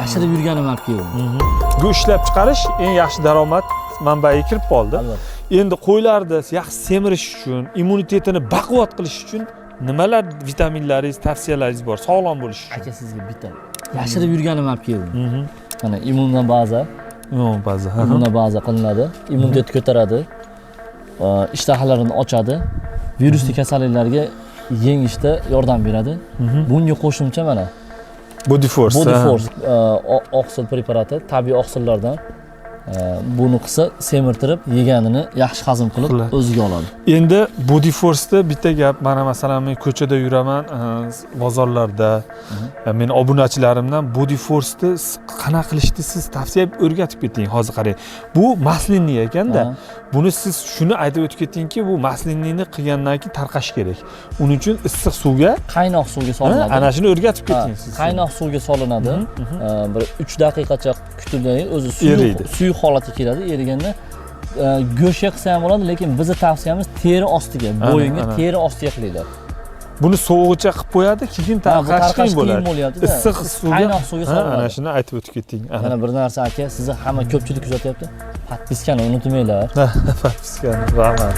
Yashirib yurganim olib keldim. Go'sht ishlab chiqarish eng yaxshi daromad manbaiga kirib qoldi. Albatta. Endi qo'ylarni yaxshi semirish uchun, immunitetini baquvvat qilish uchun nimalar, vitaminlaringiz, tavsiyalaringiz bor sog'lom bo'lish uchun? Aka, sizga bitta yashirib yurganim olib keldim. Mana, immunna baza. Immun baza. Immunna baza qilinadi, immunitetni ko'taradi, ishtahalarini ochadi, virusli kasalliklarga yengishda yordam beradi. Bunga qo'shimcha mana Body Force. Body Force, oqsil preparati, tabiiy oqsillardan. Buni qilsa, semirtirib, yeganini yaxshi hazm qilib Qiladi. o'ziga oladi. Endi Body Force'da bitta gap, mana masalan, men ko'chada yuraman, bozorlarda, meni obunachilarimdan Body Force'ni qanaqa qilishni siz tavsiya o'rgatib keting. Hozir qarang, bu маслянный ekanda. Buni siz shuni aytib o'tib ketdingki, bu маслянный ni qilgandan keyin tarqash kerak. Uning uchun issiq suvga Qaynoq suvga solinadi. Ana shuni o'rgatib keting siz. Qaynoq suvga solinadi. Bir 3 daqiqacha kutilgan, o'zi suyuq Eriydi. suyuq holatga keladi. Eriganda go'shtga qilsa ham bo'ladi, lekin bizni tavsiyamiz teri ostiga, bo'yinga, teri ostiga qilinglar. Buni sovug'icha qilib qo'yadi, keyin Ha, bu tarqash tarqash qiyin qiyin bo'ladi. bo'lyapti-da. Issiq suvga Qaynoq suvga solinadi. Ana shuni aytib o'tib ketding. Ana. Yana bir narsa, aka, sizni hamma ko'pchilik kuzatyapti, подписка ni unutmanglar. Подписка ni, rahmat.